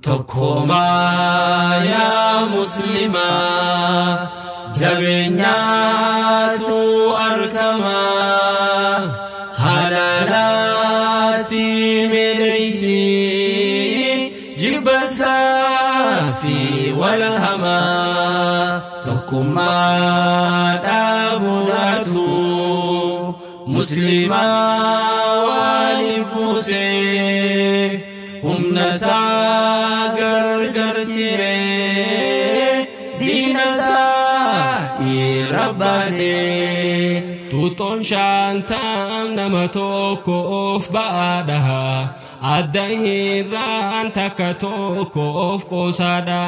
Tokkummaa yaa muslimaa jabeenyaatu argamaa halaalaatti miidhagsi jibbansaa fi wal hamaa tokkummaa dhaabuudhaatu muslimaa waliin buusee humna isaa gargar ciree diina isaa irra baasee. Tuuxoon shantam nama tokko of ba'aadha. Adda hirraan takka tokko of qoosaadha.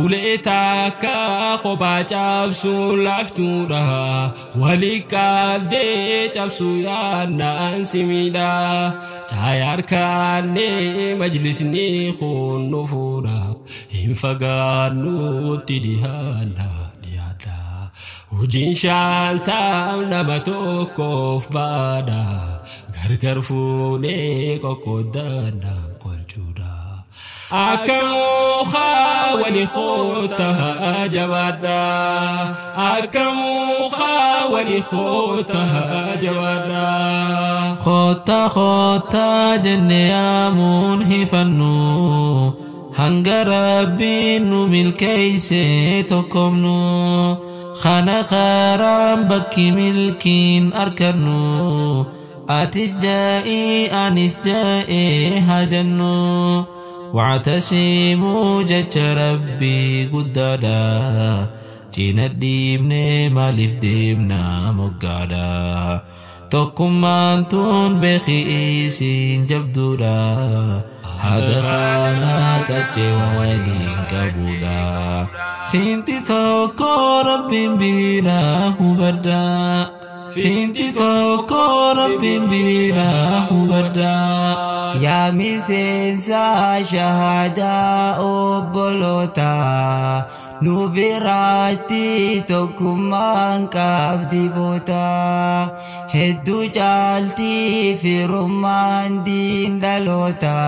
Ulee takka kophaa cabsuun laaftuudha. Walii qabdee cabsuu yaadnaan si miidha. Caayaa harkaannee majlisni kun nu fuudha. Hin fagaannutti dhiyaanna dhiyaadha. Hojiin shantam nama tokkoof baadha. Gargar fuunee qoqqooddanna qolchuudha. Akka mukaa wali koota jabaadha. Akka mukaa wali koota jabaadha. Koota koota jennee yaamuun hifannu hanga rabbiin nu milkeessee tokkomnu. Kana karaan bakki milkiin argannu atis jaa'ii anis jaa'ee haa jennu. Wactasimuu jecha rabbii guddaadha. Cina dhiibnee maaliif deemna moggaadha. Tokkummaan tun beekii isiin jabduudha. Haga kanaa qaccee waliin qabudha. Finti tokko rabbiin biraa hubadha. Finti tokko rabbiin biraa hubadha. Yaa miseensa shahadaa obboloota nu biraatti tokkummaan qabdi boota. Hedduu caalti firummaan diin dhaloota.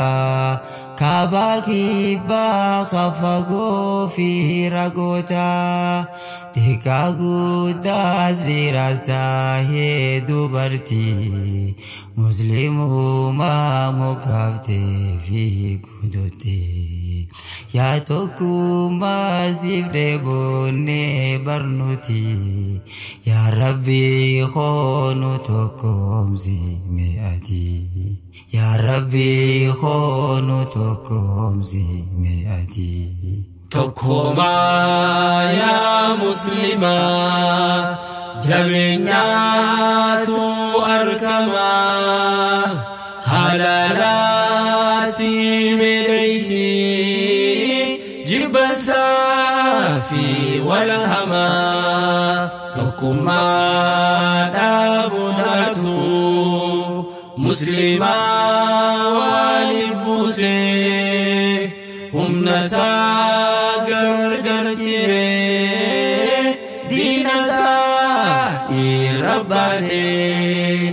Kaabaa kibbaa kafagoo fi ragoota. Xiqqaa guddaas dhiiras taahee dubartii. Muslimumaa moggaaftee fi guututti. Yaa tokkummaa siif dheebonnee barnuti. Yaa Rabbii koonu tokkoomsi mi'ati. Yaa Rabbii koonu tokkoomsi mi'ati. Tokkummaa yaa muslimaa jabeenyaatu argamaa halaalaatti miidhagsi jibbansaa fi wal hamaa tokkummaa dhaabuudhaatu muslimaa waliin buusee humna isaa gargar ciree diina isaa irra baasee.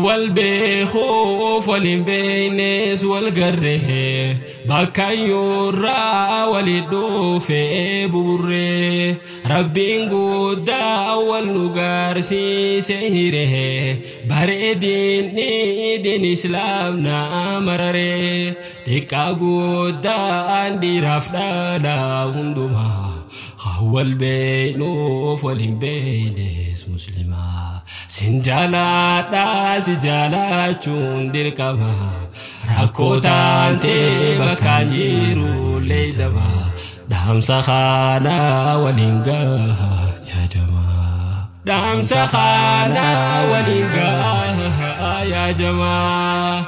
Wal beekuuf waliin beeknes wal garree bakka yoorraa wali dhuufee buburree rabbiin guddaa wal nu garsiise hiree bareedinni diin islaam na mararee xiqqaa guddaan dhiiraaf dhalaa hundumaa wal beeknuuf waliin beeknes muslimaa. Sin jaaladha si jaalachuun dirqama rakkoo taantee bakkaan jiru leeydama dhaamsa kana waliin gaha yaa jamaa dhaamsa kana waliin gaha yaa jamaa.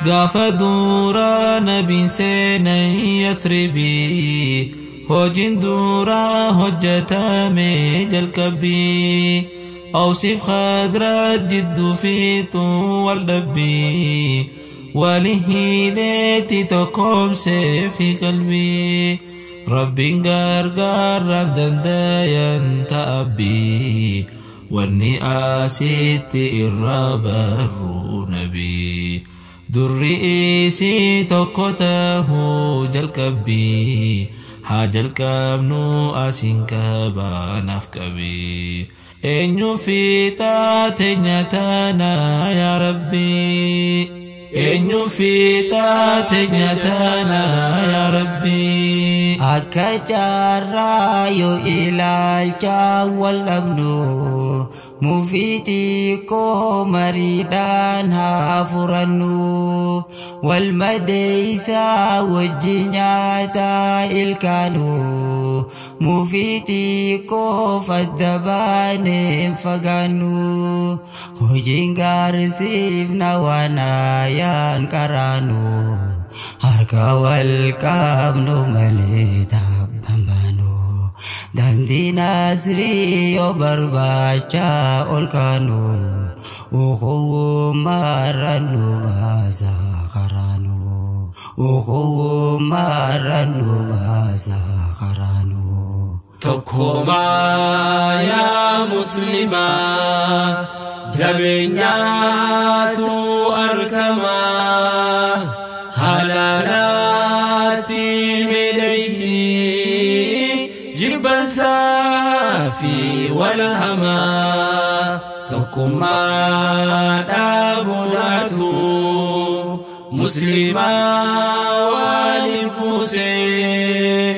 Gaafa duraa nabiin seenan Yathribii hojiin duraa hojjetame jalqabbii. أوصف خزرج جد في طول دبي ولهيلتي تقوم في قلبي ربي غرغر دندين تأبي واني آسيت الربر نبي. Durri isii tokko tahuu jalqabbii haa jalqabnu asiin qabaanaaf qabii. Eenyu fiixaa teenya tana yaa Rabbii? Eenyu fiixaa teenya tana yaa Rabbii? Akka carraa yoo ilaalcha wal dhabnu, mufiitii koo mariidhaan haa furannu. Wal madeeysaa wajji nyaataa ilkaanu, mufiitii koo fadda baaneen fagaannu. Hojiin gaarsiifna waan ayaan qaraanu, harka wal qabnu malee taabban baanu. Daandii nasrii yoo barbaacha ol kaanu, ukuwwummaarra nu baasa karaanu. Ukuwwummaarra nu baasa karaanu. Tokkomaa yaa muslimaa, jabeenyaatu argamaa, halaalaatti miidhaysi jibbansaa fi wal hamaa. Tokkummaa dhaabuudhaatu muslimaa waliin buusee,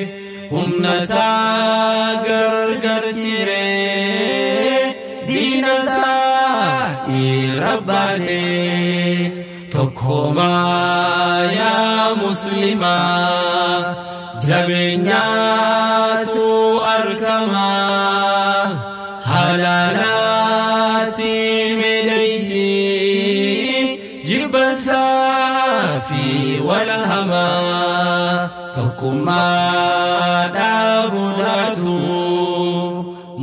humna isaa gargar ciree diina isaa irra baasee. Tokkomaa yaa muslimaa, jabeenyaatu argamaa, halaalaatti miidhaysi jibbansaa fi wal hamaa. Tokkummaa dhaabuudhaatu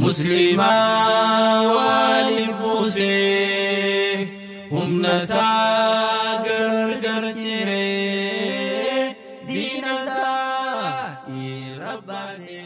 muslimaa waliin buusee, humna isaa gargar ciree diina isaa irra baasee.